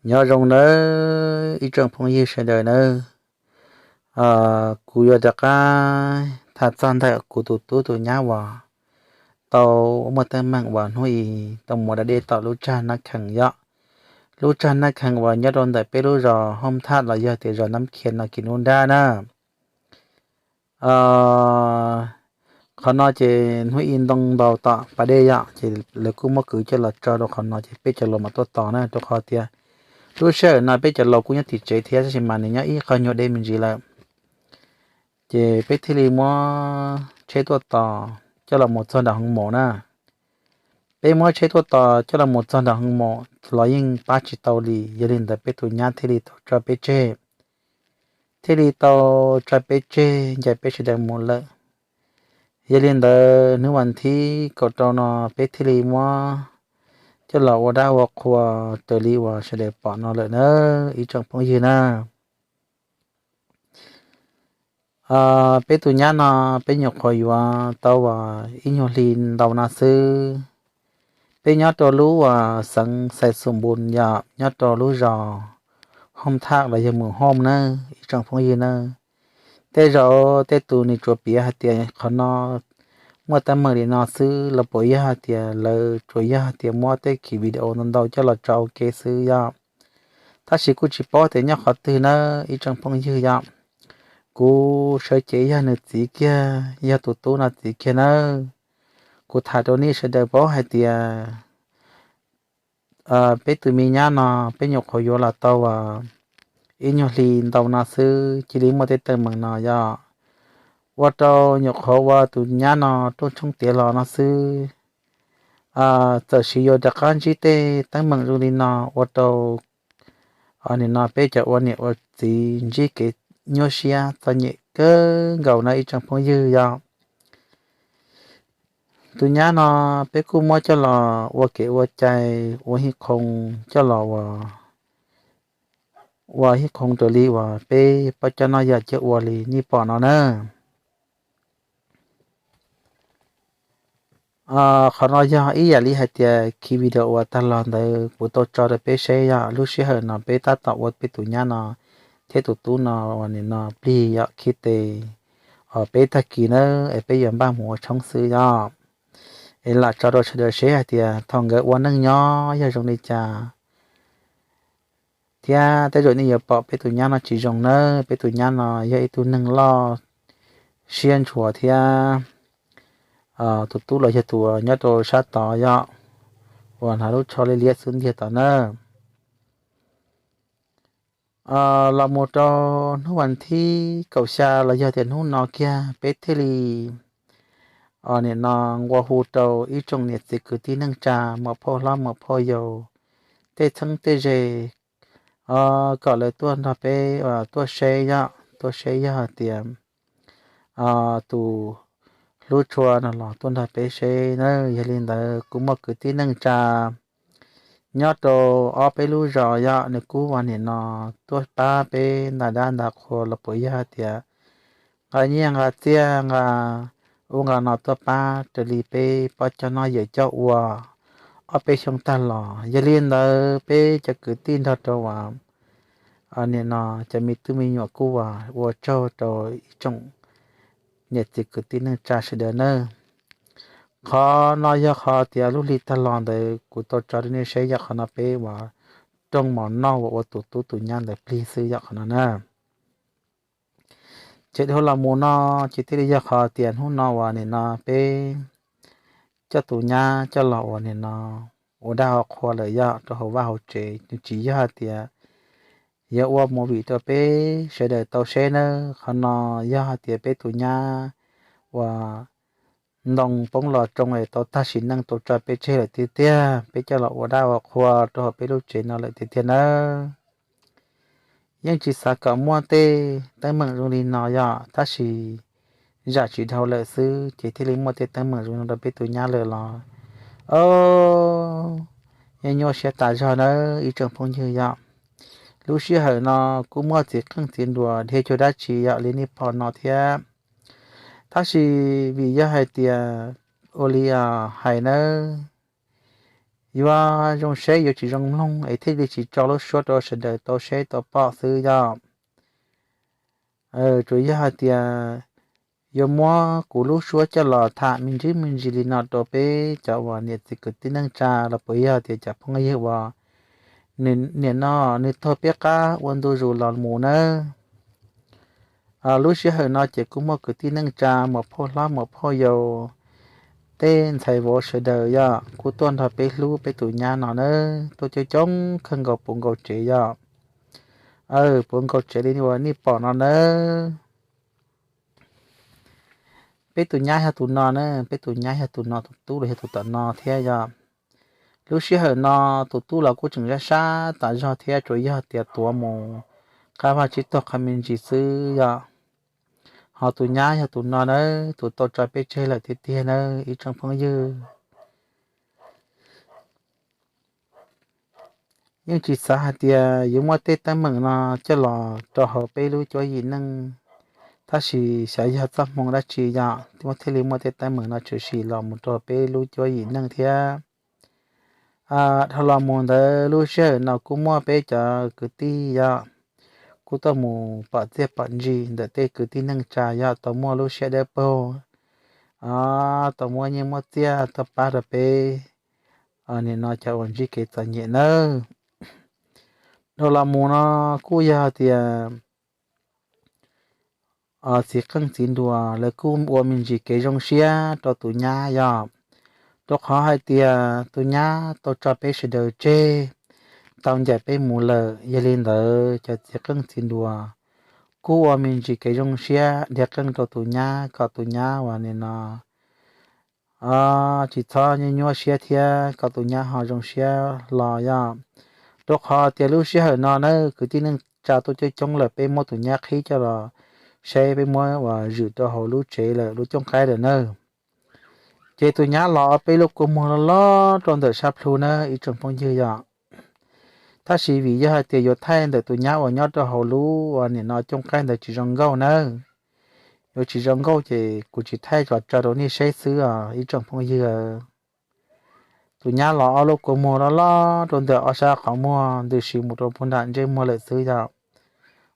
Nyob zoo nawb ib tsoom phooj ywg sawv daws nawb. Kuv yuav rov qab tham txog ntawm kuv tus tub tus nyab uas tau muaj teeb meem uas hnub i tau mus da dej tom lub tsag Nab Khees yom. Lub tsag Nab Khees uas nyob rau ntawm peb lub zos Hooj Thaj los yog tias zos Nab Khias no kis nub nrab na. Qhov no ces hnub i ntoo ntaus tom pas dej yom, ces lawv kuj muab kwv coj los tso rau qhov no ces peb cov laus mam tuaj tos na, rau qhov tias lub sij hawm no peb cov laus kuj nyob tim tsev thiab tab sis mas nws nyob ib qho nyuag deb me ntsis lawm. Ces peb thiaj li muab tsheb tuaj tos coj los mus txog nram hoo maum na. Peb muab tsheb tuaj tos coj los mus txog nram hoo maum los yeej pab tsis tau li, yog li ntawd peb tus nyab thiaj li tau tso peb tseg, thiaj li tau tso peb tseg ncaim peb sawv daws mus lawm. Yog li ntawd hnub vas thib kaum rau no peb thiaj li muab coj los ua dab ua qhua raws li uas sawv daws pom no lawm na ib tsoom phooj ywg na. Peb tus nyab no peb nyuam qhuav yuav tau uas ib nyuag hli ntau no xwb. Peb nyob rau lub uas xeev Xais Xum Npus yom, nyob rau lub zos Hooj Thaj los yog Mus Hooj na ib tsoom phooj ywg na. Tej zaum tej tus nws tsuas piav hais tias qhov no muaj teeb meem li no xwb los puas yog hais tias lawv tsuas yog hais tias muab tej khiv video ntau ntau coj los tso ua ke xwb yom. Tab sis kuj tsis paub tias nyob qhov twg na ib tsoom phooj ywg yom. Kuv sawv cev yog nws txiv kiag, yog tus tub no txiv kiag nawb. Kuv tham rau nej sawv daws paub hais tias peb tus me nyab no peb nyuam qhuav yuav los tau ib nyuag hli ntau no xwb cia li muaj tej teeb meem no yom. Ua rau nyuam qhuav ua tus nyab no rooj tshoob tiav los no xwb, txawm sis yuav rov qab ntsib tej teeb meem zoo li no ua rau nim no peb cov ua niam ua txiv ntsib kev nyuaj siab txom nyem kawg nkaus no ib tsoom phooj ywg yom. Tus nyab no peb kuj muab coj los ua kev ua cai, ua hij qhoo coj los ua hij qhoo raws li uas peb pab coj noj yam coj ua li nej pom no na. Qhov no yog ib yam li hais tias khiv video uas tag los ntawd kuv tau tso rau peb seb yog lub sij hawm no peb tab tom ua peb tus nyab no thiab tus tub no uas nim no plig yom, khib tes peb tag kis nawb es peb yuav npaj mus ua tshoob xwb yom. Es lam tso rau sawv daws seb hais tias thaum nkawd ua neej nyob yog zoo li cas. Thiab tej zaum nej yuav pom peb tus nyab no tsis zoo nawb, peb tus nyab no yog ib tug neeg loj siab ntshua thiab tus tub los yog tus uas nyob rau sab tod yom, uas hnav lub tsho liab liab xub ntiag tod na. Los mus rau hnub vas thib kaum xya los yog tias hnub no kiag peb thiaj li nim no nqua hu rau ib tsoom niam txiv kwv tij neej tsa, muam phauj hlob muam phauj yau, tej txheeb tej ze, kom lawv tuaj nrog peb tuaj seb yom, tuaj seb yog hais tias tus hlub tshua no los tuaj nrog peb seb na. Yog li ntawd kuv muaj kwv tij neej tsa nyob rau ob peb lub zos yom, nws kuj ua nim no tuaj pab peb nta dab nta qhua los puas yog hais tias nqa nyiaj nqa txiaj nqa ub nqa no tuaj pab raws li peb pab coj noj yawm coj ua ob peb xyoo tag los. Yog li ntawd peb cov kwv tij nrog rau uas nim no cov me tub me nyuam kuj ua tsaug rau ib tsoom niam txiv kwv tij neej tsa sawv daws nawb. Qhov no yog qhov tias lub hli tag los ntawd kuv tau tso rau nej saib yog qhov no peb ua rooj mov noj uas ua tus tub tus nyab ntawd plig xwb yog qhov no na. Ces dhau los mus no ces thiaj li yog qhov tias hnub no uas nim no peb coj tus nyab coj los uas nim no ua dab ua qhua lawm yog rau hauv vaj hauv tsev, nws tsis yog hais tias yuav ua movie rau peb sawv daws tau seb nawb. Qhov no yog hais tias peb tus nyab uas ntoo poob los tsoo es tau tag sim neej tau tso peb tseg lawm tiag tiag, peb coj los ua dab ua qhua rau hauv peb lub tsev no lawm tiag tiag nawb. Yeej tsis xav kom muaj tej teeb meem zoo li no yog tab sis zam tsis dhau lawm xwb ces thiaj li muaj tej teeb meem zoo no rau peb tus nyab lawm los, o, yeej nyuaj siab tas zog nawb ib tsoom phooj ywg yom. Lub sij hawm no kuj muaj txiv qeej txiv nruas dhia cuag dab tsi yom li nej pom no thiab. Tab sis vim yog hais tias ua li hais nawb, yuav zoo saib yuav tsis zoo mloog es thiaj li tsis tso lub suab rau sawv daws tau saib tau pom xwb yom. Tsuas yog hais tias yuav muab kuv lub suab coj los tham me ntsis me ntsis li no rau peb cov uas niam txiv kwv tij neej tsa los puas yog tias cov phooj ywg uas nim no nws taug peb qab ua ntu zus los mus nawb. Lub sij hawm no ces kuj muaj kwv tij neej tsa muam phauj hlob muam phauj yau tej ntxhais vauv sawv daws yom kuj tuaj nrog peb hlub peb tus nyab no nawb, tuaj coob coob kawg nkaus puv nkaus tsev yom. Puv nkaus tsev li uas nej pom no nawb. Peb tus nyab yog tus no na, peb tus nyab yog tus no, tus tub los yog tus tom no thiab yom. Lub sij hawm no tus tub los kuj tseem sab sab tas zog thiab tsuas yog tias tuav mus qab vaj tsib taug qhov me ntsis xwb yom. Ho tus nyab yog tus no nawb, tus tau tso peb tseg lawm tiag tiag nawb ib tsoom phooj ywg. Yeej tsis xav hais tias yuav muaj tej teeb meem no coj los rau hauv peb lub cuab yim neej, tab sis xyov yog txoj hmoo dab tsi yom, muaj thiaj li muaj tej teeb meem no tshwm sim los mus rau peb lub cuab yim neej thiab. Dhau los mus ntawd lub sij hawm no kuj muaj peb cov kwv tij yom, kuj tuaj mus pom txiaj pom ntsig ntawm tej kwv tij neej tsa yom, tau muaj lub siab dawb paug, tau muab nyiaj muab txiaj tuaj pab rau peb nim no cov uas ntsib kev txom nyem nawb. Dhau los mus no kuj yog tias txiv qeej txiv nruas lawv kuj ua me ntsis kev zoo siab rau tus nyab yom, rau qhov hais tias tus nyab tau tso peb sawv daws tseg, tau ncaim peb mus lawm. Yog li ntawd cov txiv qeej txiv nruas kuj ua me ntsis kev zoo siab dhia qeej rau tus nyab kom tus nyab uas nim no tsis txhob nyuaj nyuaj siab thiab kom tus nyab ho zoo siab los yom. Rau qhov tias lub sij hawm no na kwv tij neej tsa tuaj coob coob lawm, peb muab tus nyab qhib coj los saib, peb muab uas zwm rau hauv lub tsev lawm lub cooj qaib lawm na. Ces tus nyab los ob peb lub kua muag loj loj rau ntawm sab plhu na ib tsoom phooj ywg yom. Tab sis vim yog hais tias yuav thaij ntawm tus nyab uas nyob rau hauv lub uas nim no cooj qaib ntawd tsis zoo nkauj nawb. Yuav tsis zoo nkauj ces kuv tsis thaij los tso rau nej saib xwb os ib tsoom phooj ywg. Tus nyab los ob lub kua muag loj loj rau ntawm ob sab qhov muag ntws si mus rau puag nram ntsej muag lawm xwb yom.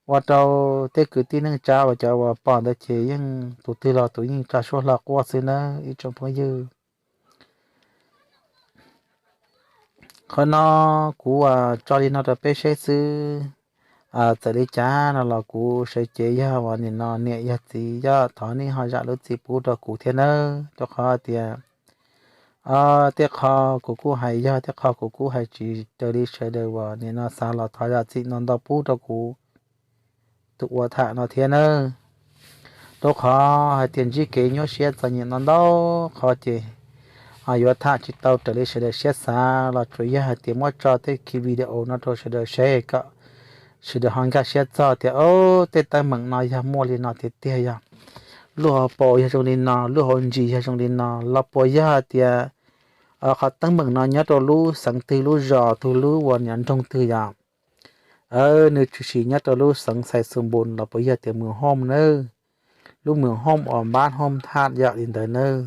Ua rau tej kwv tij neej tsa uas cov uas pom ntawd ces yeej tus twg los tus yeej tso suab hlo quaj xwb nawb ib tsoom phooj ywg. Qhov no kuv uas tso li no rau peb saib xwb. Txawm li cas no los kuv sawv cev yog uas nim no niam yog txiv yog thov nej ho zam lub txim pub rau kuv thiab nawb, rau qhov tias tej qho kuv kuj hais yog, tej qho kuv kuj hais tsis raws li sawv daws uas nim no xav los thov zam txim no ntau pub rau kuv tus ua tham no thiab nawb. Rau qhov hais tias ntsib kev nyuaj siab txom nyem no ntau qhov ces yuav tham tsis tau raws li sawv daws siab xav los tsuas yog hais tias muab tso tej video no rau sawv daws saib kom sawv daws ho nkag siab txog tias o, tej teeb meem no yog muaj li no tiag tiag yog. Lub hauv paus yog zoo li no, lub hauv ntsis yog zoo li no los puas yog hais tias qhov teeb meem no nyob rau lub xeev twg, lub zos twg, lub uas nim nroog twg yom. Nws tshwm sim nyob rau lub xeev Xais Xus Npus los puas yog tias Mws Hooj nawb. Lub Mws Hooj uas npab Hooj Thaj yom li ntawd nawb.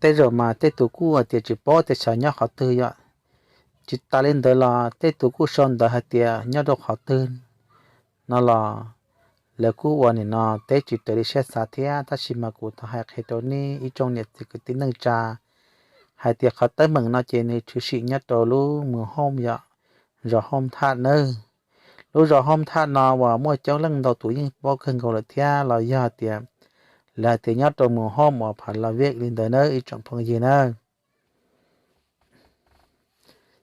Tej zaum mas tej tus kuj hais tias tsis paub tias xyov nyob qhov twg yom. Tsis tas li ntawd los tej tus kuj sau ntawv hais tias nyob rau qhov twg no los lawv kuj ua nim no teb tsis raws li siab xav thiab, tab sis mas kuv thov hais qhia rau nej ib tsoom niam txiv kwv tij neej tsa hais tias qhov teeb meem no ces nws tshwm sim nyob rau lub Mws Hooj yom, zos Hooj Thaj nawb. Lub zos Hooj Thaj no uas muaj coob leej ntau tus yeej paub kawg nkaus lawm thiab los yog tias lawv hais tias nyob rau Mws Hooj uas Phav Las Vej li ntawd nawb ib tsoom phooj ywg nawb.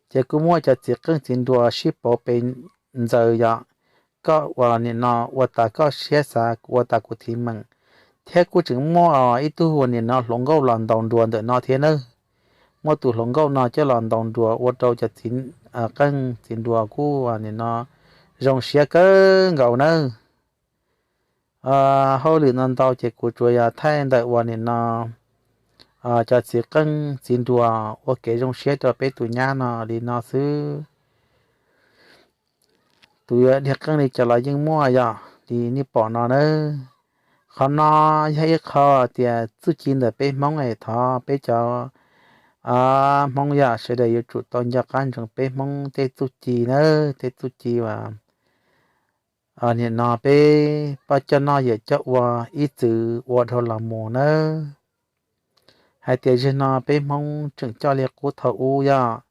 Ces kuj muaj cov txiv qeej txiv nruas sib pauv pes ntxaws yom, koj uas nim no ua tas koj siab xav, kuv ua tas kuv thiv meem, thiab kuj tseem muaj ib tug uas nim no hluas nkauj los ntaus nruas ntawm no thiab nawb. Muaj tus hluas nkauj no coj los ntaus nruas ua rau cov txiv qeej txiv nruas kuj nim no zoo siab kawg nkaus nawb. Hauj lwm no ntau ces kuv tsuas yog thaij ntawm uas nim no cov txiv qeej txiv nruas ua kev zoo siab rau peb tus nyab no li no xwb. Tus yuav dhia qeej li cas los yeej muaj yom li nej pom no nawb. Qhov no yog ib qho tias txuj ci ntawm peb Hmoob es thov peb cov Hmoob yam sawv daws yuav tsum tau nco qab ntsoov peb Hmoob tej txuj ci nawb, tej txuj ci uas nim no peb pab coj noj yawm coj ua ib txwm ua dhau los mus nawb. Hais tias zaum no peb Hmoob tseem coj li qub thaum ub yog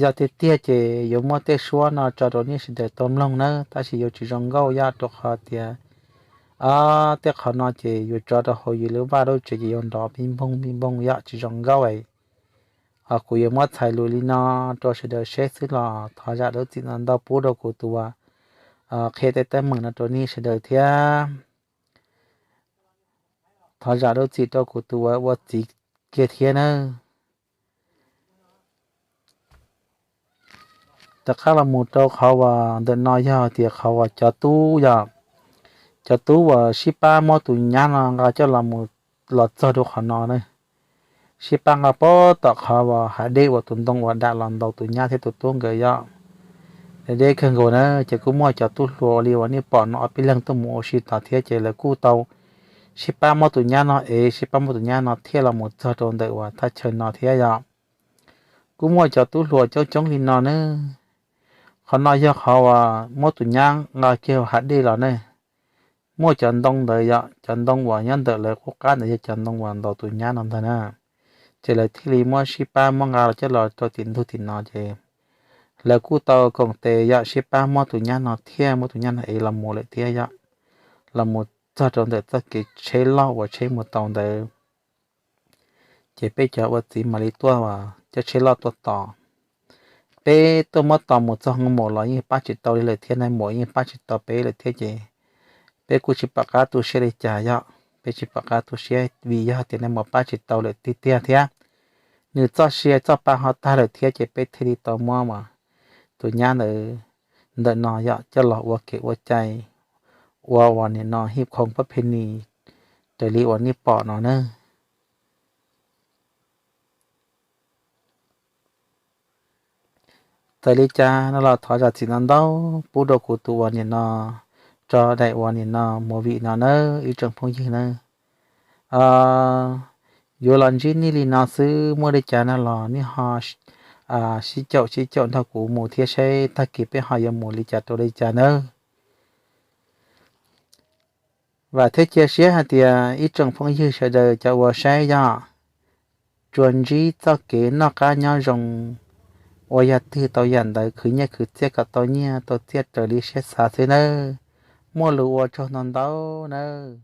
yog tiag tiag ces yuav muab tej suab no tso rau nej sawv daws tau mloog nawb, tab sis yuav tsis zoo nkauj yom, rau qhov tias tej qhov no ces yuav tso rau hauv yus lub vaj lub tsev ces yuav nrov pij npoog pij npoog yom, tsis zoo nkauj es kuv yuav muab txhais lus li no rau sawv daws seb xwb los thov zam lub txim ntau pub rau kuv tus uas qhia tej teeb meem no rau nej sawv daws thiab thov zam lub txim rau kuv tus uas ua txiv kiag thiab nawb. Rov qab los mus rau qhov uas ntawm no yog tias qhov uas cov tub yog cov tub uas sib pab muab tus nyab no nqa coj los mus los txog rau qhov no na, sib pab nqa pab tom qhov uas hav dej uas tus ntoo uas dam los ntaus tus nyab thiab tus tub nkawd yom. Deb kawg nkaus na, ces kuj muaj cov tub hluas ua li uas nej pom no ob peb leeg tuaj mus ua si tod thiab ces lawv kuj tau sib pab muab tus nyab no es sib pab muab tus nyab no thiaj los mus txog rau ntawm uas thaj chaw no thiab yom. Kuj muaj cov tub hluas coob coob li no na. Qhov no yog qhov uas muab tus nyab nqa kiag hav dej los ne, muaj cov ntoo ntawd yom, cov ntoo uas nyob ntawm lawv qub qab ntawd yog cov ntoo uas ntaus tus nyab no ntag na. Ces lawv thiaj li muab sib pab muab nqa los coj los rau tim ntug tim no ces lawv kuj tau koom tes yom, sib pab muab tus nyab no thiab muab tus nyab no ev los mus lawm thiab yom, los mus txog rau ntawm txoj kev tsheb loj uas tsheb mus tau ntawd. Ces peb cov ua txiv mam li tuaj coj tsheb loj tuaj tos. Peb tuaj muab tos mus txog hmo mus los yeej pab tsis tau li lawm thiab, nais mus yeej pab tsis tau peb lawm thiab ces peb kuj tsis pom qab tu siab li cas yom, peb tsis pom qab tu siab vim yog tias nais mus pab tsis tau lawm tiag tiag thiab. Nws txoj sia txoj pa ho tag lawm thiab ces peb thiaj li tau muab tus nyab ntawd ntawm no yom coj los ua kev ua cai, ua uas nim no hib khoom pab phe nis raws li uas nej pom no na. Txawm li cas no los thov zam txim ntau ntau pub rau kuv tus uas nim no tso daim uas nim no movie no nawb ib tsoom phooj ywg nawb. Yuav los ntsib nej li no xwb, muaj li cas no los nej ho sib caum sib caum nrog kuv mus thiab saib tag kis peb ho yuav mus li cas rau li cas nawb. Vam thiab cia siab hais tias ib tsoom phooj ywg sawv daws cov uas saib yog tsuas ntsib txoj kev noj qab nyob zoo, ua yam twg tau yam ntawd, khwv nyiaj khwv txiaj kom tau nyiaj tau txiaj raws li siab xav xwb nawb. Muaj lus ua tsaug ntau ntau nawb.